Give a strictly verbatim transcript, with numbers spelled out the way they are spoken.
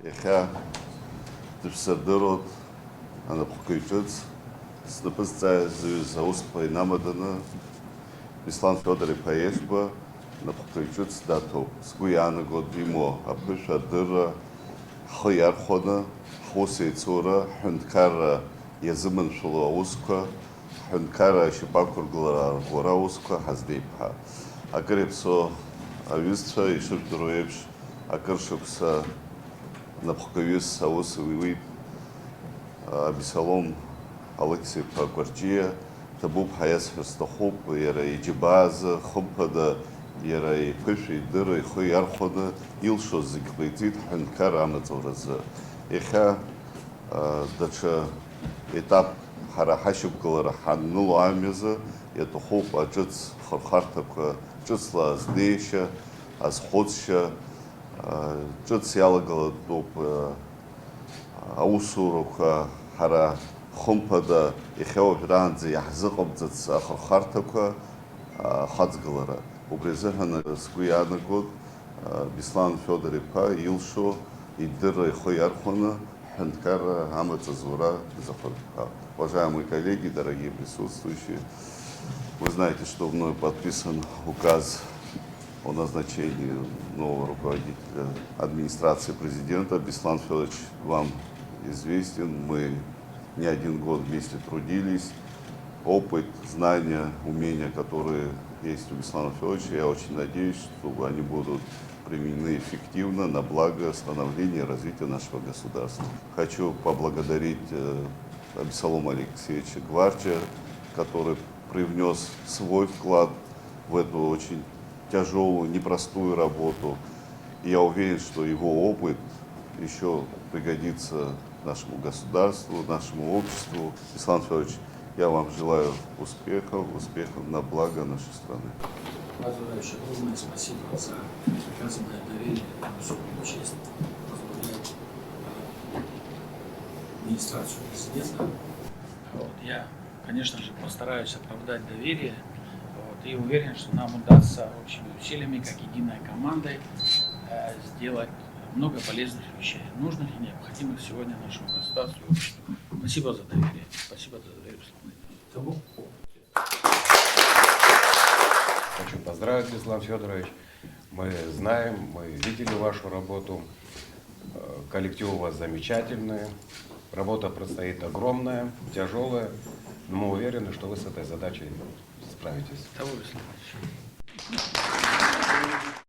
Иахьа дышәсырдыруеит анапхгаҩ ҿыц, снапы зҵаҩыз аусқәа инамаданы, Беслан Федор-иԥа Ешба напхгаҩ ҿыц даҭоуп. Сгәы иаанагоит имоу аԥышәа, адырра, ҳхы иархәаны, ҳус еицура, ҳҳәынҭқарра иазыманшәало аусқәа, ҳҳәынҭқарра ашьапы ақәыргылара арӷәӷәара аусқәа ҳазнеиԥҳа. Акыр иаԥсоу аҩызцәа, ишыжәдыруа еиԥш, акыр шықәса напхгаҩыс аус иуит Абисалом Алықьса-иԥа Кәарҷиа. Ҭабуп ҳәа иасҳәар сҭахуп, иара иџьабаа азы, хымԥада, иара иԥышәа, идырра, ихы иархәаны илшоз зегь ҟаиҵеит ҳҳәынҭқарра амаҵуразы. Иахьа, а, даҽа етап ҳара ҳашьақәгылара ҳанныло амҩазы иаҭахуп аҿыц хырхарҭақәа, ҿыцла азнеишьа, азхәыцшьа, а, ҿыц иалагалатәуп, а, аусурақәа, ҳара хымԥада иахьа уажәраанӡа иаҳзыҟамҵац ахырхарҭақәа, а, ахаҵгылара. Убри азыҳәан сгәы иаанагоит, а, Беслан Федор-иԥа илшо идырра ихы иархәаны ҳҳәынҭқарра амаҵ азура изахәарҭахап. Уважаемые коллеги, дорогие присутствующие, вы знаете, что мной подписан указ о назначении нового руководителя администрации президента. Беслан Федорович вам известен. Мы не один год вместе трудились. Опыт, знания, умения, которые есть у Беслана Федоровича, я очень надеюсь, что они будут применены эффективно на благо становления и развития нашего государства. Хочу поблагодарить, э, Абисалома Алексеевича Кварча, который привнес свой вклад в эту очень тяжелую, непростую работу. И я уверен, что его опыт еще пригодится нашему государству, нашему обществу. Беслан Федорович, я вам желаю успехов, успехов на благо нашей страны. Владимир Владимирович, огромное спасибо за оказанное доверие и особую честь возглавлять, э, администрацию президента. Вот, я, конечно же, постараюсь оправдать доверие. Вот, и уверен, что нам удастся общими усилиями, как единой командой, э, сделать много полезных вещей, нужных и необходимых сегодня нашему государству и обществу. Спасибо за доверие. Спасибо за доверие, Беслан Владимирович. Хочу поздравить, Беслан Федорович. Мы знаем, мы видели вашу работу. Э, коллектив у вас замечательный. Работа предстоит огромная, тяжелая. Но мы уверены, что вы с этой задачей справитесь. Того, Беслан Владимирович.